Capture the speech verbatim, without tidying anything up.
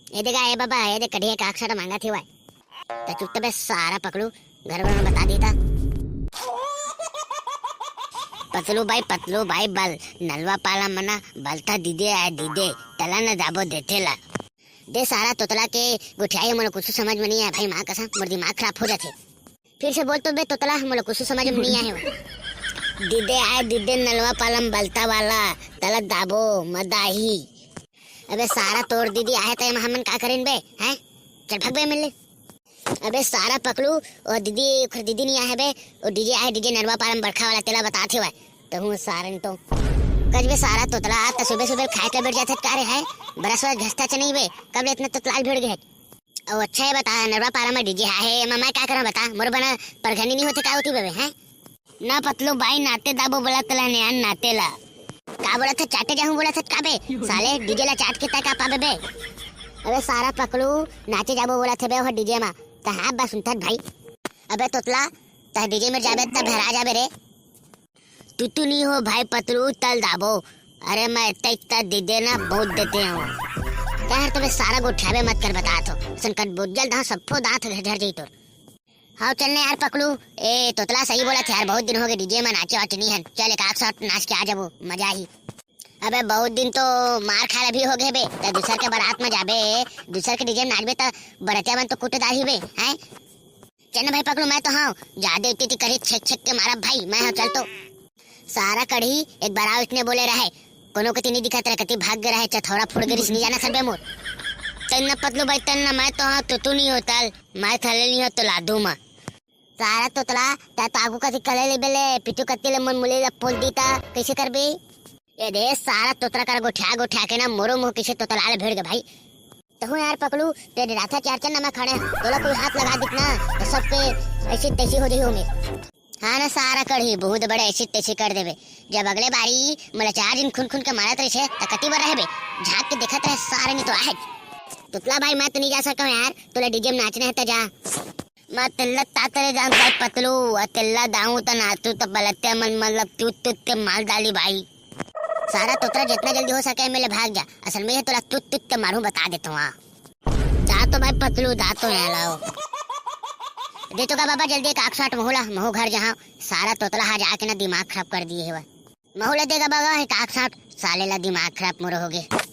ए दे गा, ए बाबा, ए दे कढ़ी एक आख साटा मांगत हे वय। त चुप त बे सारा पकलू, घर बर में बता देता। पतलू बाई, पतलू बाई बल, नलवा पाला मना, बलता दीदे आय दीदे, तला न दाबो देथे ला। दे सारा तोतला के गोठियाई, मोला कुछु समझ में नहीं आय भाई, माँ कसम मोर दिमाग खराब हो जाथे। फिर से बोल तो बे तोतला, मोला कुछु समझ में नहीं आय। दीदे आय दीदे, नलवा पाला म बलता वाला, तला दाबो मदाही। अबे सारा तोर दीदी आहे त एमा हमन का करेन बे, हैं? चल भग बे मिल ले। अबे सारा पकलू, ओ दीदी, ओखर दीदी नहीं आहे बे, ओ डीजे आहे, डीजे नरवा पारम बरखा वाला, तेला बतात हे वय। तहूँ सारन तो। कच बे सारा तोतला, त सुबह सुबह खाए के बैठ जाथे का रे, हैं? ब्रश व्रश घसता च नहीं बे, कब ले इतना तोतलाल भिड़ गए? ओ अच्छा, ये बता, नरवा पारा में डीजे आहे, एमा मैं का करूँ बता? मोर बना परघनी नहीं होथे का होती बे, हैं? ना पतलू बाई, नाते दाबो बोला तला ने आन नाते ला। का बोला था, चाटे जाहूं बोला था का बे? साले डीजे ला चाट के तय का पाबे बे? अबे सारा पकलू, नाचे जाबो बोला थे बे हो डीजे मा। त हाँ बस सुनथत भाई। अबे तोतला, त डीजे में जाबे त भरा जाबे रे। तू तू नहीं हो भाई पतलू, तल दाबो। अरे मैं इतना इतना दे देना, बहुत देते हैं वो। तहर तो बे सारा गोठियाबे मत कर बता तो। संकट बोझल दांत, सप्पो दांत झर जाई तोर। हाँ, चल ने यार पकलू। ए, तोतला सही बोला थे यार, बहुत दिन हो गए डीजे में नाचे वाचे नहीं हन। चल, एक आध शॉट नाच के आ जाबो, मजा ही। अबे, बहुत दिन तो मार खाला भी हो गए बे। त दूसर के बारात में जाबे, दूसर के डीजे में नाचबे, त बरतिया मन तो कुट डालही बे, हैं? चल ना भाई पकलू, मैं तो हाँ, ज्यादा इतनी इतनी करी छेक छेक के मारा भाई, मैं हाँ, चल तो। सारा कढ़ी, एक बार आओ, इतने बोले रहे, कोनो कति नहीं दिखत रहे, कति भाग गए रहे, चथौरा फुड़ गए, नहीं जाना सब बे मोर। तन्ना पतलू भाई, तन्ना, मैं तो हाँ, तो तू नहीं होता, मैं थले नहीं हो तो लादू मा। सारा तोतला, ता तो आगू कति कले ले बेले, पिटू कति ले मन मुले ले पोल दी ता, कैसे करबे? ए दे, सारा तोतला कर गोठिया गोठिया के ना, मोरो मुंह कैसे तोतला ले भिड़ गए भाई। तहूँ यार पकलू, तेरे राथा चार चार नमा खड़े, तोला कोई हाथ लगा दित ना, तो सबके ऐसी तैसी हो जाई हो में। हाँ ना, सारा कढ़ी बहुत बड़े ऐसी तैसी कर देबे। जब अगले बारी मोला चार दिन खुन खुन के मारत रहिसे, त कति बर रहबे? झांक के देखत रहे, सारे नहीं तो आहे। तुतला भाई, मैं तो नहीं जा सकता हूँ यार, तोला डीजे में नाचने है त जा। मैं तिल्ला तातरे जान भाई पतलू, आ तिल्ला दाऊ त नाचू त बलत्या मन मतलब तू तू ते माल डाली भाई। सारा तोतरा जितना जल्दी हो सके मिले भाग जा, असल में ये तोला तू तू ते मारू बता देता हूँ। हाँ। जा तो भाई पतलू, जा तो यहाँ लाओ। दे तो का बाबा जल्दी एक आख साठ महू ला, महू घर जहाँ सारा तोतला हा जाके ना दिमाग खराब कर दिए हे वह। महू ला देगा बाबा एक आख साठ, साले ला दिमाग खराब मोर हो गए।